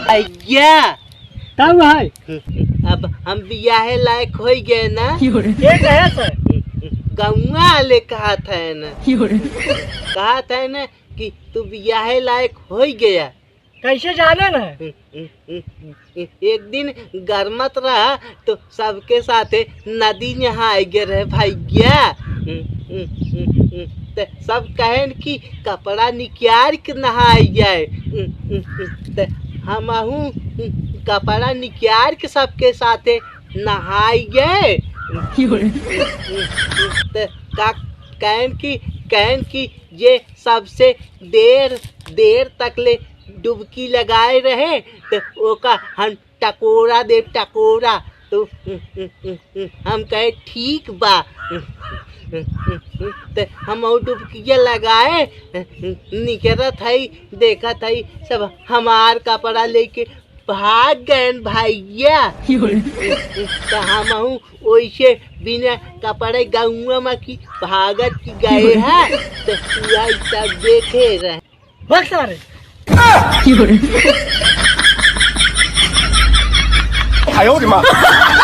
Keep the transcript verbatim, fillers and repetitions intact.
भैया। तब है। अब हम बियाहे लायक होइ गए ना। के कहे से? गौवा वाले कहत है ना। कहत है ना कि तू बियाहे लायक होइ गया। कैसे जाने ना? एक दिन गरमत रहा तो सबके साथे नदी नहाए गए रहे भैया। ते सब कहेन कि कपड़ा निकाल के नहाए जाए। ते हमहू कपड़ा निकाल के सबके साथे नहाए गए। ते का कहेन कि, कहेन कि जे सबसे देर, देर तक ले डुबकी लगाए रहे, तो ओका हम टकोरा देब, टकोरा। तो हम कहे, "ठीक बा।" तो हम और डुबकिया लगाए, निकरत हई, देखत हई, सब हमार कपड़ा लेके भाग गएन भैया। तो हमहू ओइसे बिना कपड़े गौवा में की भागत की गए हैं, तो पूरा सब देखे रहे। बस सारे। 哎呦我的妈！